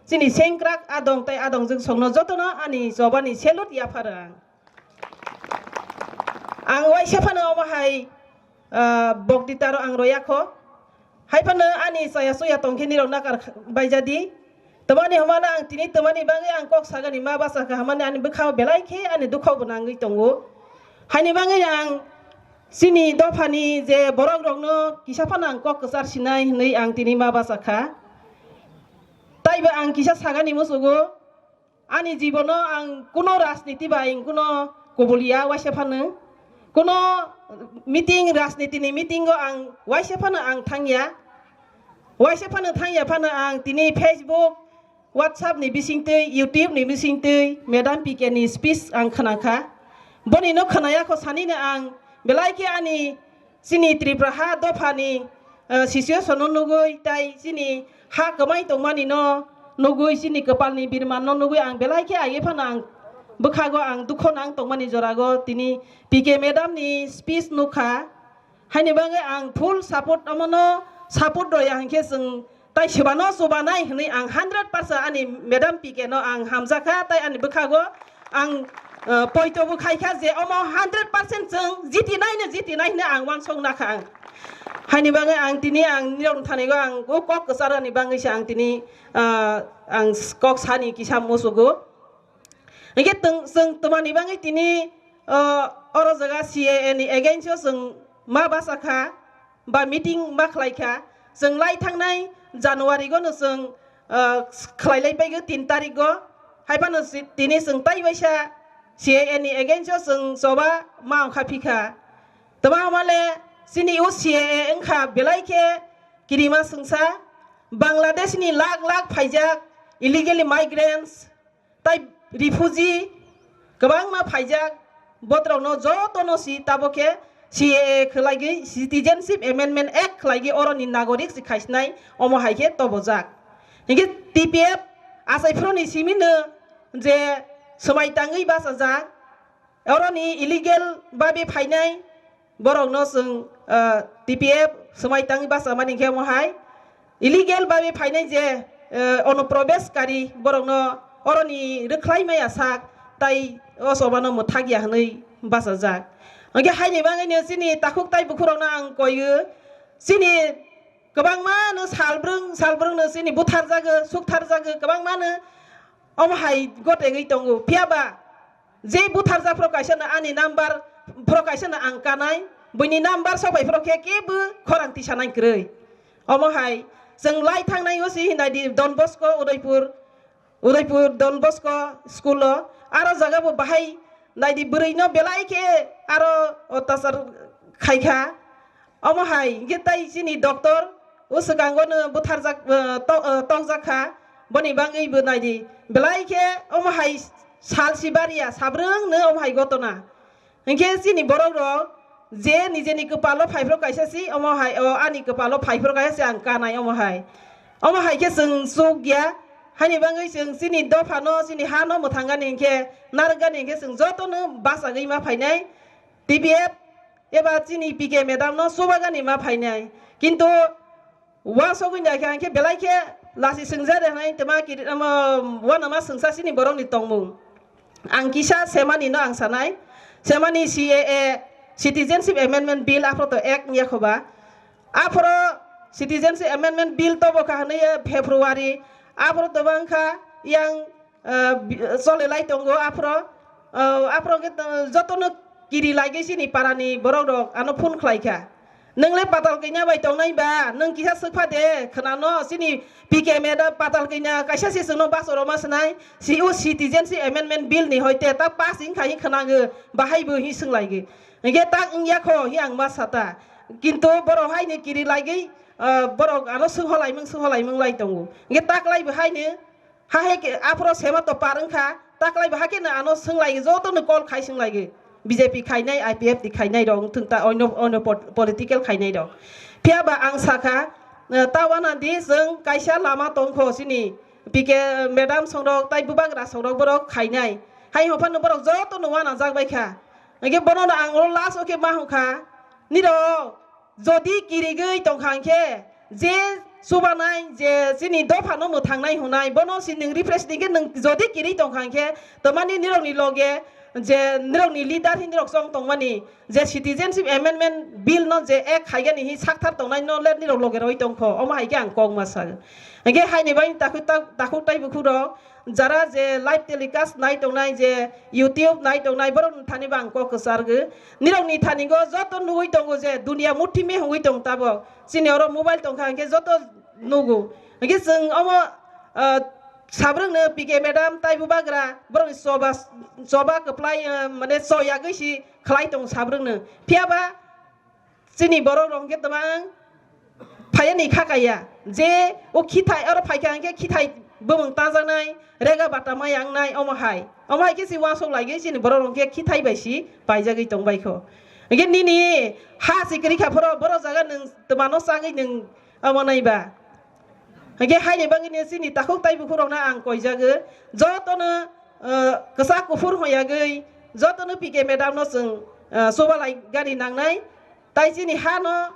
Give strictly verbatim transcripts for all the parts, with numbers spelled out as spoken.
chini sengkrak adong tai adongjwk songno jotono ani chobani salute yapharo ang. Ang waisa phano omo hai, ah, boktitaro ang royakho. Hai phano ani chaya chuya tongkhe nirok nakar baijadi. Tamani hwnmano ang tini tamani bagwi ang kok sagani ma bachakha hwnmani ani bwkhao belai khe ani dukho bo nangwi tongo. Haini bagwi ang chini dophani je borok rokno kisa phano ang kok kwchar sinai hwnwi ang tini ma bachakha. Taibo ang kisa sagani musugo. Ani jibono ang kuno rajniti bai kuno kubulia waisa phano. Kuno meeting, rajnitini meetingo ang waisa phano ang thangya. Waisa phano thangya phano ang tini Facebook, WhatsApp ni bisingtwi, YouTube ni bisingtwi Madam P K ni speech ang khnakha. Boni no khnaya kho sanino ang belai khe ani chini Tripura ha dophani, eh, situation no nugwi tai chini ha kwmai tongmani no nugwi chini kwpalni birman no nugwi ang belai khe age phano ang bwkhago ang dukho nang tongmani jorago tini P K madam ni speech nukha. Haini bagwi ang full support omono support roya hinkhe chwng tai sebano chubanai hwnwi ang hundred percent ani madam P K no ang hamjakha tai ani bwkhago ang, eh, poito bo khaikha je omo hundred percent chwng jitinai no jitinai hwnwi ang uansuk nakha ang. Haini bagwi ang tini ang nirok thanigo ang o kok kwcharani bagwi se ang tini, eh, ang kok sani kisa musugo. Hinkhe twng-, chwng twmani bagwi tini, eh, oro jaga C A A ni against o chwng ma bachakha. Ba meeting ma khlai kha, chwng lai thangnai January gono chwng, ah, khlai lai paigo tin tarikgo. Hai phano si-, tini chwng tai waisa C A A ni against o chwng choba ma ongkha phi kha. Twma hwnmale chini o C A A wngkha belai khe kirima swngsa. Bangladesh ni lak lak phaijak illegal migrants, tai refugee kwbangma phaijak, botrokno jotono si tabok khe C A A khwlaigwi Citizenship Amendment Act khwlaigwi oroni nagorik si khaisinai omo hai khe tobojak. Hinkhe T P F achai phuruni simino je swmai tangwi bachajak, oroni illegal babe phainai borokno chwng, ah, T P F swmai tangwi bachamani hinkhe omo hai illegal babe phainai je, eh, onuprobeshkari borokno oroni rwkhlai maya sak tai o chobano mwthak ya hwnwi bachajak. Hinkhe haini bagwino chini takhuk tai bukhurokno ang koio, chini kwbangmano salbrwng salbrwngno chini butharjago, suktharjago, kwbangmano omo hai gotegwi tongo. Phiya ba je butharjak phro kaisa no ani number phro kaisa no ang kanai, buini number sok bai phro khe kebo khorang tisa nai kwrwi. Omo hai chwng lai thangnai o si hinai di Don Bosco Udaipur, Udaipur Don Bosco school o, aro jaga bo bahai nai di bwrwi no belai khe aro ottachar khai kha. Omo hai hinkhe tai chini doctor o swkango no butharjak, eh, to-, eh, tokjak kha, boni bagwi bo nai di belai khe omo hai sal si bariya sabrwng no omo hai gotona. Hinkhe chini borok rok je nijeni kwpalo phaiphro kaisa si omo hai, o ani kwpalo phaiphro kaisa si ang kanai omo hai. Omo hai khe chwng chuk ya, haini bagwi chwng chini dopha no chini ha no mwthangani hinkhe narwkgani hinkhe chwng joto no bachagwi ma phainai. T P F eba chini P K madam no chubagani ma phainai. Kintu uansugwi naikha hinkhe belai khe lasi swngjak rwnai tma kiri, omo, uanama swngsa chini borokni tongmung. Ang kisa semani no ang sanai, semani C A A, Citizenship Amendment Bill, aphro to Act wngya khoba. Aphro Citizenship Amendment Bill tobo kha hwnwi February, aphro to bang kha yang, ah, bi-, chole lai tongo aphro, ah, aphro khe to jotono kiri laigai chini parani borok rok ano phone khlai kha. Nwngle patal kanya bai tongnai ba, nwng kisa swkpha de, khwnano chini P K M da patal kanya kaisa se chwngno bachoro ma swnai, si o Citizenship Amendment Bill ni hoite ta pass wngkha hi khwnago, bahai bo hi swnglaigwi. Hinkhe tak wngya kho hi ang ma sata. Kintu borok haini kiri laigai, ah, borok ano swngholaimung swngholaimung lai tongo. Hinkhe tak lai bo haini ha he ke aphro sema to par wngkha, tak lai bo hakhe no ano swnglaigwi joto no call khai swnglaigwi. B J P khainai, I P F T khainai rok, wngthung ta onyo, onyo pot-, political khainai rok. Phiya ba ang sakha, eh, ta wana di chwng kaisa lama tongkho chini P K madam songrok tai bubagra songrok borok khainai. Hai hopha no borok joto no wana jak bai kha. Hinkhe bono no ang o last o khe ma hwn kha, nirok jodi kirigwi tong kha hinkhe je Chubanai je chini dophano mwthangnai hwnai, bono si nwng refresh di khe, nwng jodi kiri tongkha hwnkhe, tamani nirokni loge je nirokni leader hinwi rok chong tongmani, je Citizenship Amendment Bill no je ek khaigani hi sakthar tongnai no le nirok loge roi tongkho, omo hai khe ang kok ma sa. Hwnkhe haini bai takhuk ta-, takhuk tai bukhuk rok jara je live telecast nai tongnai, je YouTube nai tongnai, borok ni thani bo ang kok kwchargo. Nirok ni thani go joto nugui tongo je dunia muthi me hungui tong tabok. Chini oro mobile tongkha hwnkhe joto nugo. Hwnkhe chwng omo, ah, sabrwngno P K madam tai bubagra borokni choba, choba kwplai, ah, mane choyagwi si khlai tong sabrwngno. Phiyaba chini borok rok hwnkhe twmang phaiya ni kha kaiya. Je o khithai oro phaikha hwnkhe khithai bumung tajaknai, rega bata maya wngnai omo hai. Omo hai khe si uansuk laigwi chini borok rok hwnkhe khithai bai si paijagwi tongbaikho. Hwnkhe nini ha si kwrwi kha phoro borok jaga nwng twmano chagwi nwng omo naiba. Hwnkhe haini bagwino chini takhuk tai bukhuk rokno ang koijago, jotono, eh, kwchak kuphur hoyagwi jotono P K madam no chwng, eh, chubalai gani nangnai, tai chini hano,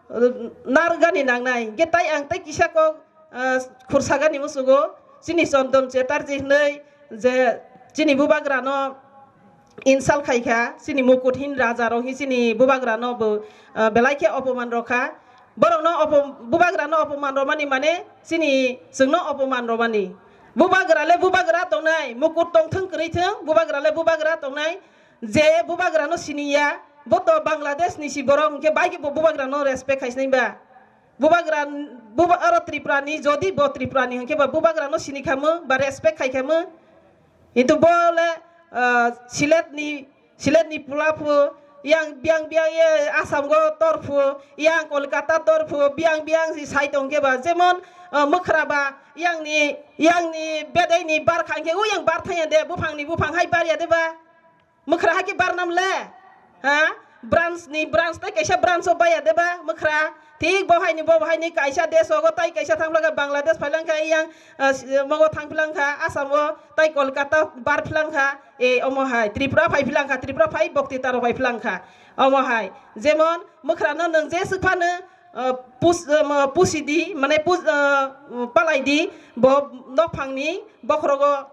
eh, nar gani nangnai. Hwnkhe tai ang tai kisa kok, eh, khursa gani musugo, chini Chondon Chatterjee hinwi je chini bubagrano insult khai kha, chini Mukut hin raja rok hi chini bubagra no bo, ah, belai khe opoman rw kha. Borok no opo-, bubagra no opoman rw mani mane chini chwng no opoman rw mani. Bubagra le bubagra tongnai, Mukut tong thung kwrwi thung, bubagra le bubagra tongnai. Je bubagra no sini ya, bo to Bangladesh ni si borok, hwnkhe bai khe bo bubagra no respect khai sinai ba. Bubagra, buba-, oro Tripura ni, jodi bo Tripura ni hwnkhe ba bubagra no sini khamu ba respect khai khamu. Kintu bo le, ah, Silet ni, Silet ni pula phu, yang biang biang ye Assam go tor phu, yang Kolkata tor phu, biang biang si sai tong khe ba, jemon, ah, mwkhra ba, yang ni, yang ni bedai ni bar kha hwnkhe, o yang bar thang ya de, buphang ni buphang hai bar ya de ba, mwkhra hai khe bar nam le. Ha? Branch ni branch tai kaisa branch o baya de ba mwkhra. Thik bo hai ni bo hai ni kaisa desh o tai kaisa thang phla kha Bangladesh phai lang kha yang, ah, s-, mogo thang phlang kha Assam o tai Kolkata bar phlang kha. E omo hai Tripura phai phlang kha, Tripura phai bokti taro phai phlang kha. Omo hai jemon mwkhra no nwng je swk phano, ah, pus-, ah, ma-, pusi di, mane pus-, ah, palai di, bo nok phang ni bokhorogo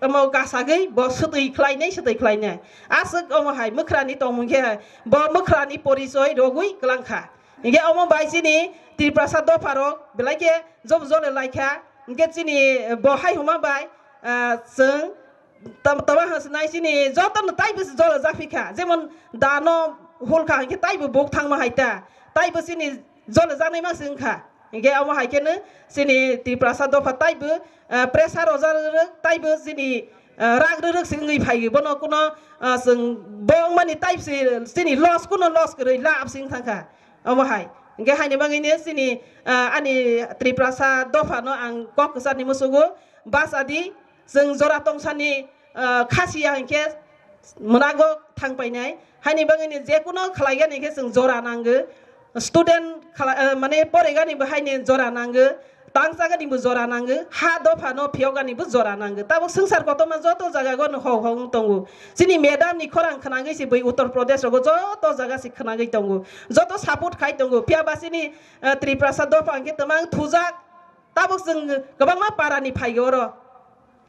omo kasagwi bo swtwi khlainai, swtwi khlainai. Aswk omo hai mwkhrani tongmung khe hai, bo mwkhrani porichoi rogwi kwlang kha. Hinkhe omo bai chini Tiprasa dopha rok belai khe job jole lai kha. Hinkhe chini bo hai hwnma bai, ah, chwng tam-, tama hwnsinai chini joto no taibo jole japhi kha. Jemon da no hul kha hinkhe taibo buk thangma hai ta. Taibo chini jole janai ma se wngkha. Hinkhe omo hai kheno chini Tiprasa dopha taibo, ah, pressure o jar rwrwk, taibo chini, ah, rak rwrwk se wngwi phaio. Bono kuno, ah, chwng bo wngmani tai se chini loss, kuno loss kwrwi lab se wng thangkha. Omo hai. Hinkhe haini bagwino chini, ah, ani Tiprasa dopha no ang kok kwcharni musugo bachadi. Chwng jora tongsani, ah, khasiya hinkhe mwnago thang painai. Haini bagwino jekuno khlaigani hinkhe chwng jora nango. Student khala-, ah, mane poreigani bo haini jora nango. Tangchagani bo jora nango. Ha dophano phiyokgani bo jora nango. Tabuk swngchar kotorma joto jagao no hok hok wng tongo. Chini madam ni khorang khnagwi se bui Uttar Pradesh rogo joto jaga se khnagwi tongo. Joto support khai tongo. Phiyaba chini, ah, Tiprasa dopha hinkhe twmang thujak. Tabuk chwng kwbangma para ni phaigo oro.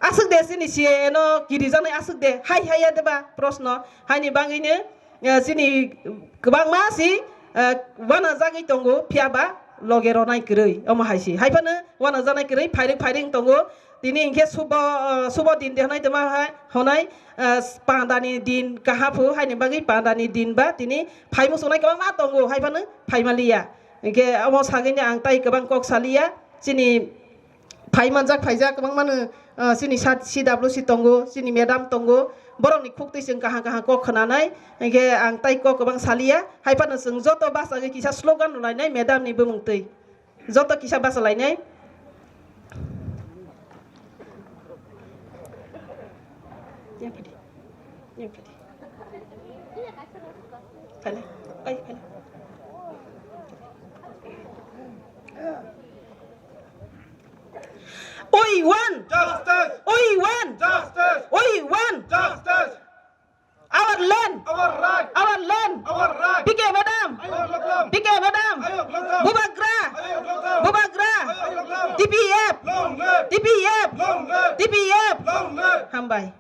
Aswk de chini C A A no kirijaknai aswk de, hai hai ya de ba proshno, haini bagwino, eh, chini kwbangma si, eh, uanajagwi tongo, phiyaba loge ronai kwrwi, omo hai si. Hai phano uanajaknai kwrwi, phairik phairik tongo. Tini hinkhe subo, eh, subo din de hwnai tongma hai, hwnai, eh, pandani din kaha phu, haini bagwi pandani din ba tini phai muchungnai kwbangma tongo, hai phano phaima liya. Hinkhe omo sagwino ang tai kwbang kok saliya, chini phai manjak phaijak kwbangmano, ah, chini sa-, C W C tongo, chini madam tongo, borokni khuktwi chwng kaham kaham kok khwnanai, hinkhe ang tai kok kwbang saliya, hai phano chwng joto bachagwi kisa slogan rwlainai madam ni bumung twi, joto kisa bachalainai. Phailai, oi, phailai. We want. Justice. We want. Justice. We want. Justice. Our land. Our right. Our land. Our right. P K madam. P K M no dam. Bubagra. Bubagra. T P F. T P F. T P F. Hambai.